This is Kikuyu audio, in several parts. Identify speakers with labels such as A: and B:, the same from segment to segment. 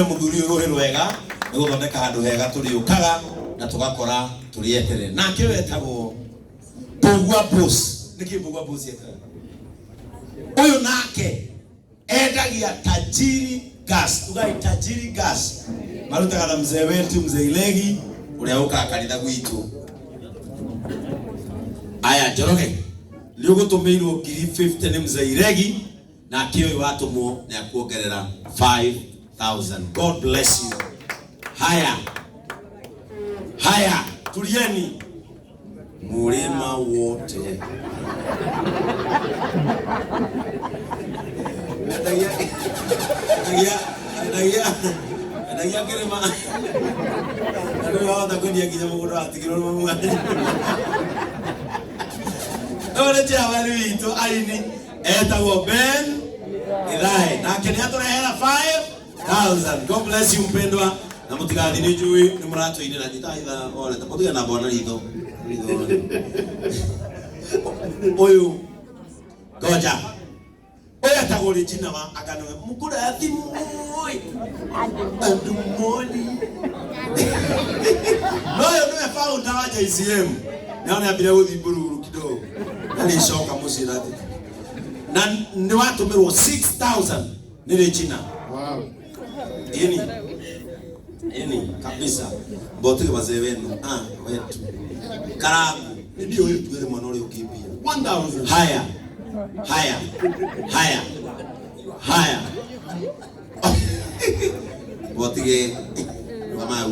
A: Muthuri uyu rũhĩ rwega nĩ gũthondeka handũ hega tũrĩũkaga na tũgakora tũrĩeterere. Nake ũyũ etagwo Mbũgua Boss. Nĩkĩ Mbũgua Boss ekaga? Ũyũ nake endagia Tajiri Gas. Ugai Tajiri Gas. Marutaga na mzee wetu mzee Ilegi ũrĩa ũkaga kanitha gwitũ. Aya Njoroge, nĩ ũgũtũmĩirwo 50,000 nĩ mzee Iregi, nake ũyũ watũmwo nĩ akuongerera 5000. God bless you. Haya haya, tulieni mulima wote. Endagia endagia endagia endagia kĩrĩma na ndũrĩ wahota kwendia nginya mũgũnda watigĩrwo nĩ mamu wanyu. Ũyũ nĩ chairman witũ aini etagwo Ben Githae, nake nĩ atũrehera 5000. God bless you mpendwa, na mũtigathiĩ, nĩ njũĩ nĩ mũratũinĩra. Nyita itha ole mũtige na bwana ritho ritho ũyũ. Ngoja, ũyũ etagwo Regina wa Aganoe mũkũrathimwo andũ moni. No ũyũ nĩwe founder wa JCM, nao nĩ ambire gũthiĩ mbururu kidogo na nĩ coka mũciĩ rati na nĩ watũmĩrwo 6000 nĩ Regina.
B: Wow.
A: Ini ini kabisa mbotige wazee wenu, ah, wetu karangu ndio huyu tuwele mwana ule ukimbia.
B: 1000.
A: Haya haya haya haya, mbotige kamau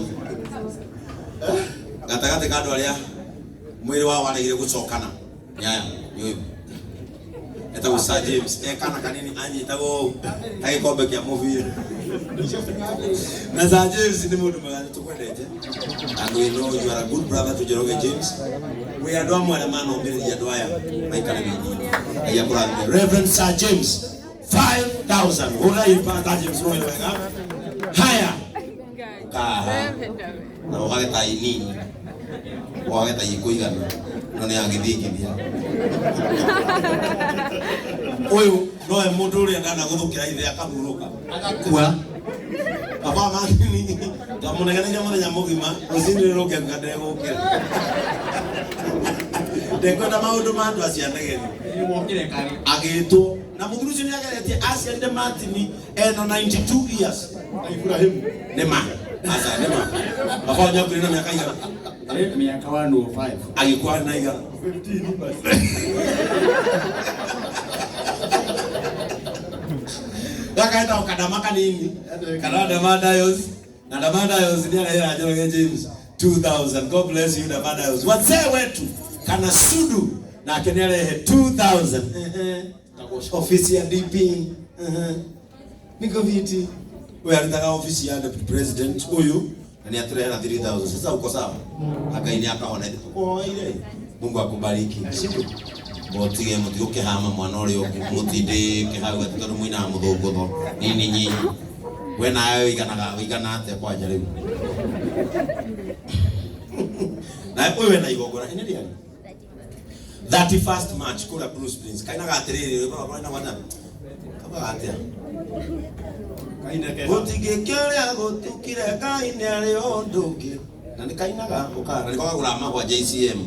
A: gatagatĩ ka andũ arĩa mwĩrĩ wao waregire gũcokana nĩ aya, nĩ ũyũ etagwo Sir James, e kana kanini anyitagwo ũũ ta gĩkombe kĩa mũbira. Na Sir James nĩ mũndũ mwega, nĩ tũkwendete and we know you are a good brother to Njoroge James. Wĩ andũ amwe arĩa manomĩrĩria andũ aya maikare wĩini. Ngai akũrathime. Reverend Sir James, 5000. Hũrai Sir James rũĩ wega. Haya, ũkaha na ũhage tai nini, ũhage tai ĩkũigana, no nĩ agĩthingithia. Ũyũ nowe mũndũ ũrĩa ndanagũthũkĩra ithe akahurũka agakua. Baba Makini ndamũnegeneire mũthenya mũgima, rũcinĩ rũrũke nga ndegũkĩra, ndekwenda maũndũ ma andũ acio anegeni.
B: Wokire kare.
A: Agĩtwo na mũthuri ũcio nĩ ageretie aciarire Martin ena 92 years.
B: Na Ibrahimu.
A: Nĩ ma aca nĩ ma baba wanyu akuire na mĩaka igana?
B: Miaka 105.
A: Agĩkua na igana?
B: 15 basi.
A: Gaka etagwo kadama kanini kana Dama Dios, na Dama Dios nĩ arehera Njoroge James 2000. God bless you, Dama Dios. Wazee wetu kana sudu nake nĩ arehe 2000. Ehe. Ofisi ya DP. Ehe. Niko viti huyu arutaga ofisi ya deputy president huyu na nĩ atũrehera 3000. Sasa uko sawa, Ngai nĩ akahona tukuhoeire. Mungu akubariki, sivyo? Mũtige mũtigũkĩhama mwana ũrĩa ũngĩ mũtindĩke hau atĩ tondũ mũinaga mũthũngũtho nini nyinyi. We nawe wĩiganaga wĩigana atĩa kwanja rĩu? Na ũyũ wena igongona ĩnĩ rĩarĩ 31st March kũrĩa Blue Springs, kainaga atĩrĩrĩ, rwĩmbo rwakwa rũinagwo atĩa? Kaugaga atĩa?
B: Kaineke.
A: Gũtingĩkĩũrĩa gũtukire, Ngai nĩ arĩ ũndũ ũngĩ. Na nĩ kainaga ũkaga na nĩko kagũraga mahũa JCM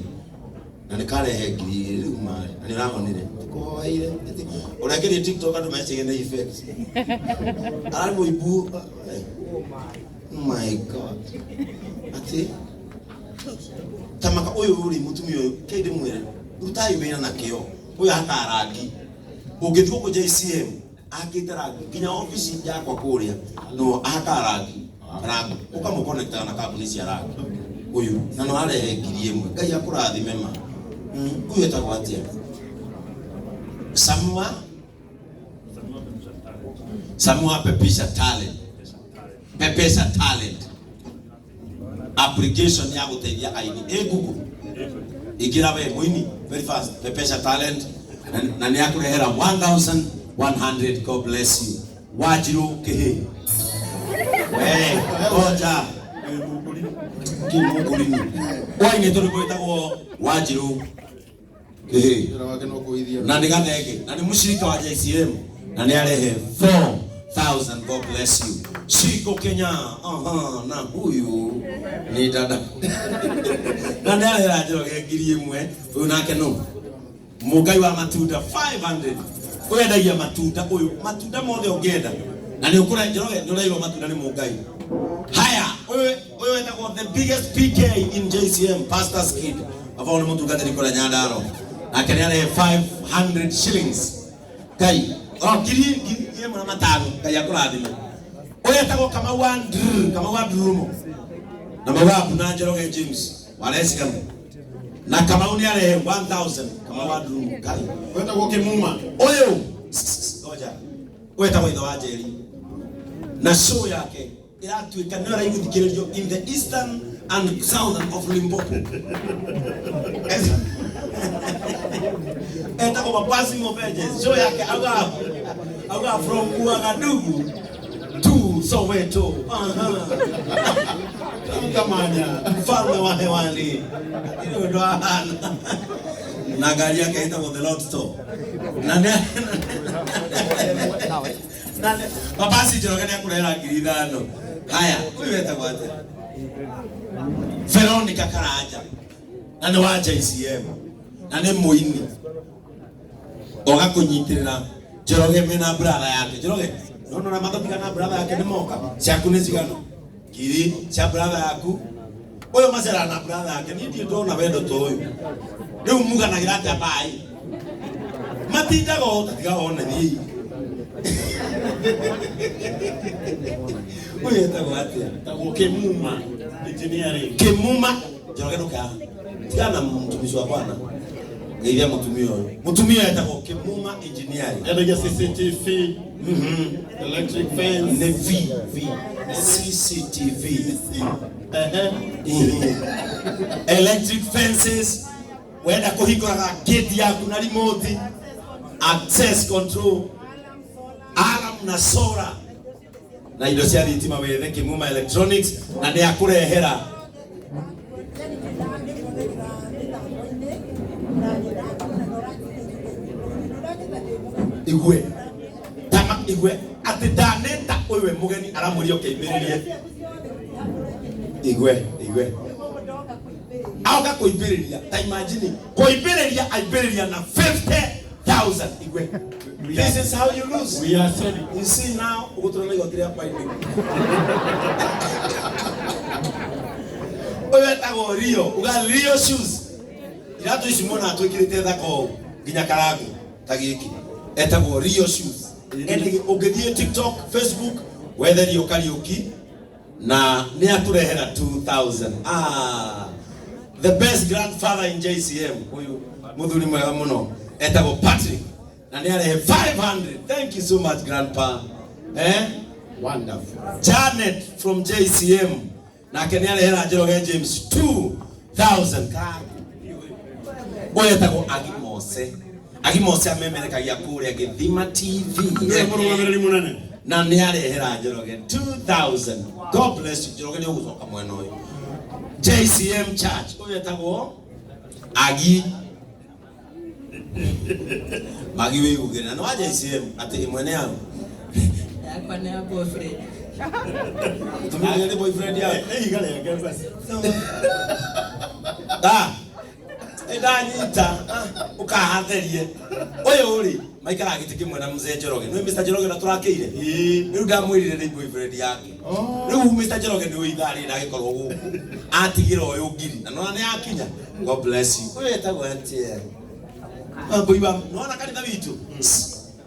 A: na nĩ karehe 2,000 rĩu marĩ na nĩ ũrahonire tũkũhoeire. Ũrekĩrie TikTok andũ mecirie nĩ effect ararĩ mũimbu. My God, atĩ tamaka ũyũ rĩ, mũtumia ũyũ kĩ ndĩmwĩre, rutai wĩra na kĩo. Ũyũ hakaga rangi, ũngĩthiĩ gũkũ JCM akĩte rangi nginya obici yakwa kũrĩa, no ahakaga rangi rangi ũkamũconnectaga na kambuni cia rangi ũyũ, na no arehe 1,000. Ngai akũrathime ma. Ũyũ etagwo atĩa? Samua Samua Pepisha Talent, Pepesa Talent, application ya gũteithia aini ĩ Google. Ingĩra we mũini very fast, Pepesa Talent, na nĩ akũrehera 1100. God bless you. Wanjiru kĩhĩ we ngoja kĩmũkũrini wainĩtwo nĩ gwĩtagwo Wanjiru kĩhĩ.
B: Wĩra wake no kũithia.
A: Na nĩ gathenge na nĩ mũcirika wa JCM na nĩ arehe 4000. 1000. God bless you. Shiko Kenya. Aha, na huyu ni dada. Na nĩ arehera Njoroge 1000. Ũyũ nake no mũngai wa matunda 500. Ũyũ endagia matunda, ũyũ matunda mothe ũngĩenda. Na nĩ ũkũre Njoroge, nĩ ũrairwo matunda nĩ mũngai. Haya, ũyũ ũyũ etagwo the biggest PK in JCM, Pastor's Kid. Baba nĩ mũtungatĩri kũrĩa Nyandarua. Nake nĩ arehe 500 shillings. Ngai, o 1500, Ngai akũrathime. Ũyũ etagwo Kamau wa Ndr, Kamau wa Ndrurumo. Na Mawabu na Njoroge James warecigano. Na Kamau nĩ arehe 1000, Kamau wa Ndrurumo. Ngai.
B: Wetagwo Kimuma.
A: Ũyũ ngoja. Ũyũ etagwo ithe wa Njeri. Na show yake ĩratuĩka nĩyo ĩraiguthikĩrĩrio in the eastern and southern of Limpopo. Etagwo Mabasi Movejes. Show yake auga auga from Ouagadougou to Soweto. Aha.
B: Kamanya.
A: Mfalme wa hewani. Lakini ndo hana. Na gari yake ĩtagwo The Lord Store. Na nĩ na nĩ Mabasi Njoroge nĩ akũrehera 5000. Haya, ũyũ wetagwo atĩa? Veronica Karanja. Na nĩ wa JCM. Na nĩ mũini. Oga kũnyitĩrĩra Njoroge mena brother yake. Njoroge, nona na matatiga na brother yake nĩ moka. Ciaku nĩ cigana? Ngiri cia brother yaku. Ũyũ macera na brother yake, niĩ ndirĩ ndona wendo ta ũyũ. Rĩu muganagĩra atĩa mbaĩ? Matindaga o tatiga one thiĩ. Ũyũ etagwo atĩa?
B: Wetagwo Kimuma Engineering.
A: Kimuma Njoroge ndũka. Tigana na mtumishi wa Bwana. Geithia mũtumia ũyũ. Mũtumia etagwo Kimuma Engineering.
B: Endagia CCTV, electric fence.
A: Nĩ V V CCTV.
B: Ehe.
A: Electric fences, wenda kũhingũraga gate yaku na remote, access control, alarm na solar na indo cia thitima wethe Kimuma Electronics na nĩ akũrehera. Igue tama igue atĩ ndaneta ũyũ we mũgeni aramwĩria ũkĩimbĩrĩrie. Igue igue aoka kũimbĩrĩria, ta imagine kũimbĩrĩria, aimbĩrĩria na 50,000. Igue, this is how you lose.
B: We are selling.
A: You see now ũgũtũra na igoti rĩa binding. Ũyũ etagwo Rio, uga Rio shoes. Iratũ ici muona twĩkĩrĩte thaka ũũ nginya karango ta gĩkĩ. Etagwo Rio shoes. Ĩndĩ ũngĩthiĩ TikTok, Facebook, wethe Rio Kariuki na nĩ atũrehera 2000. Ah, the best grandfather in JCM, huyu muthuri mwega mũno etagwo Patrick na nĩ arehe 500. Thank you so much, grandpa. Eh?
B: Wonderful.
A: Janet from JCM nake nĩ arehera Njoroge James 2000. Ũyũ etagwo Agi Mose. Agi Mose amemerekagia kũrĩa Gĩthima TV.
B: Nĩwe mũrũgamĩrĩri mũnene.
A: Na nĩ arehera Njoroge 2000. God bless you. Njoroge nĩ ũgũcoka mwena ũyũ. JCM Church. Ũyũ etagwo Agi Magi wĩigugĩre na nĩ wa JCM atĩ ĩmwe nĩ yaku.
C: Yakwa nĩ ya boyfriend.
A: Mũtumia nĩ boyfriend yaku.
B: Nĩ ihiga rĩake basi.
A: Ah, ndanyita ũkahatherie. Ũyũ rĩ maikaraga gĩtĩ kĩmwe na mzee Njoroge. Nĩ Mr Njoroge na tũrakĩire. Rĩu ndamwĩrire nĩ boyfriend yake. Rĩu Mr Njoroge nĩ ũyũ ithaa rĩrĩ ndagĩkorwo gũkũ. Atigĩra ũyũ ngiri na nona nĩ akinya. God bless you. Ũyũ etagwo atĩa? Wambui wa nona kanitha witũ.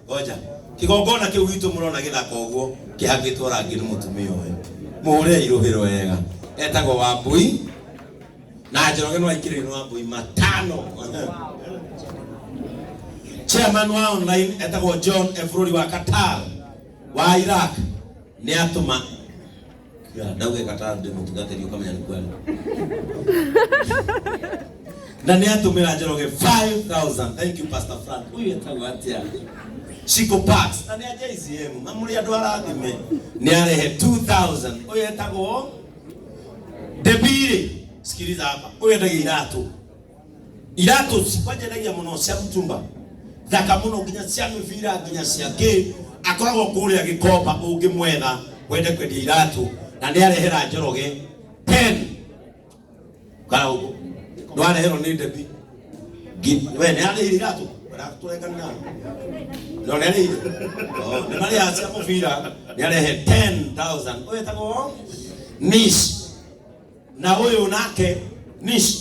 A: Ngoja. Kĩgongona kĩu gitũ mũrona gĩthaka ũguo kĩhakĩtwo rangi nĩ mũtumia ũyũ. Mũhũre irũhĩro wega. Etagwo Wambui na Njoroge no aikĩrĩirwo nĩ Wambui matano. Chairman wa online etagwo John Efrori wa Qatar wa Iraq nĩ atũma. Ya, ndauge Qatar ndĩ mũtungatĩri ũkamenya nĩ kweli. Na nĩ atũmĩra Njoroge 5000. Thank you, Pastor Frank. Ũyũ etagwo atĩa? Chico Parks na nĩ a JCM mamũrĩ andũ arathime nĩ arehe 2000. Ũyũ etagwo Debiri. Sikiliza hapa, ũyũ endagia iratũ. Iratũ kwanjagia mũno cia mtumba thaka mũno nginya cia mĩbira nginya cia kĩ. Akoragwo kũrĩa Gĩkomba ũngĩmwetha wende kwendia iratũ na nĩ arehera Njoroge 10 kana ũguo ndwareherwo nĩ Debi. We nĩ arĩhire iratũ tũrekana no nĩ arĩhire. Oh, nĩ marĩha cia mũbira nĩ arehe 10,000. Ũyũ etagwo Nish na ũyũ nake Nish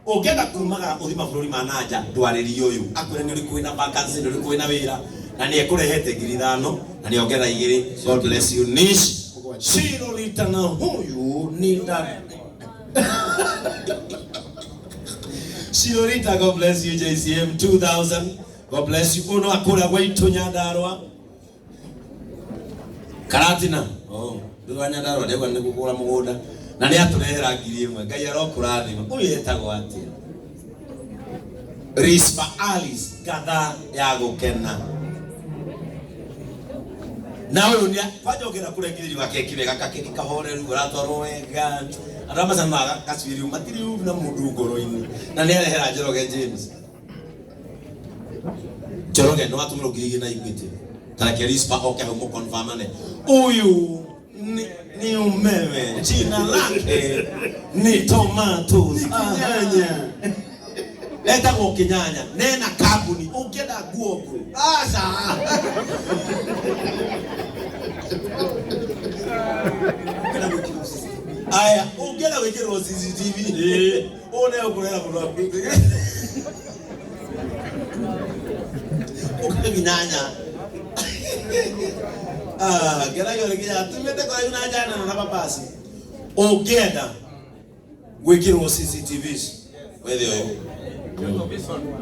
A: ũngĩenda kumagara ũthi mabũrũri ma nanja ndwarĩrie ũyũ akwĩre nĩ ũrĩkũ wĩna vacancy nĩ ũrĩkũ wĩna wĩra na nĩ ekũrehete 5,000 na nĩ ongerera 2. God bless you, Nish Shirolita. Na huyu ni da Shirolita, God bless you. JCM 2000, God bless you. Uno akura gwaitu Nyandarua Karatina. Oh, thutha wa Nyandarua ndegwa nĩ gũkũra mũgũnda na nĩ atũrehera 1,000. Ngai arokũrathima. Ũyũ etagwo atĩa? Rispa Alice ngatha ya gũkena. Na ũyũ nĩ kwanja ũngĩenda kũrengithĩrio gakeki wega, gakeki kahoreru ũratwarwo wega andũ arĩa macamaga gacuĩri matirĩ ũru na mũndũ ngoro-inĩ na nĩ arehera Njoroge James. Njoroge nĩ watũmĩrwo 2,000 na Equity tareke Rispa oke hau mũkonfamane. Ũyũ ni umeme, jina lake ni tomatoes.
B: Nyanya.
A: Etagwo Kinyanya nena kambuni ũngĩenda nguo ngũrũ aca aya ũngĩenda gwĩkĩrwo CCTV ũũ nĩ ũkũrera mũndũ waku ũkĩte Kinyanya. Ah, ngeragio nĩ Kinyanya tumĩte kũraihu na njana na mabasi. Ũngĩenda gwĩkĩrwo CCTVs wethe ũyũ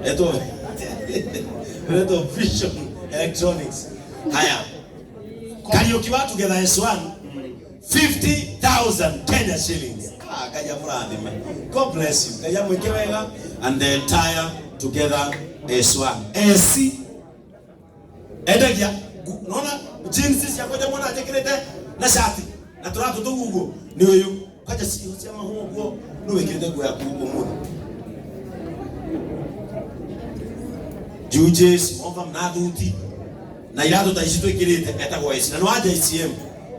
A: etwo etwo Vision Electronics. Haya, Kariuki wa Together S1 50,000 Kenya shillings. Ah, Ngai amũrathime. God bless you. Ngai amwĩke wega and the entire Together S1. AC endagia nona jeans ciakwa nja mwana njĩkĩrĩte na shati na tũratũ tũu ũguo nĩ ũyũ kwanja cia mahũa ũguo nĩ wĩkĩrĩte nguo yaku ũmũthĩ Jujes mova na thuti na iratũ ta ici twĩkĩrĩte etagwo AC na nĩ wa JCM.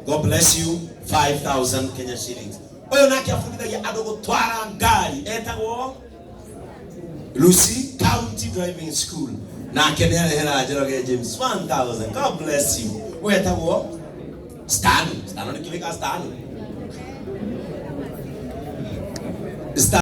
A: God bless you. 5000 Kenya shillings. Ũyũ nake abundithagia andũ gũtwara ngari etagwo Lucy County Driving School nake nĩ arehera Njoroge James 1000. God bless you. Wetagwo Stano. Stano nĩ kĩrĩka Stano.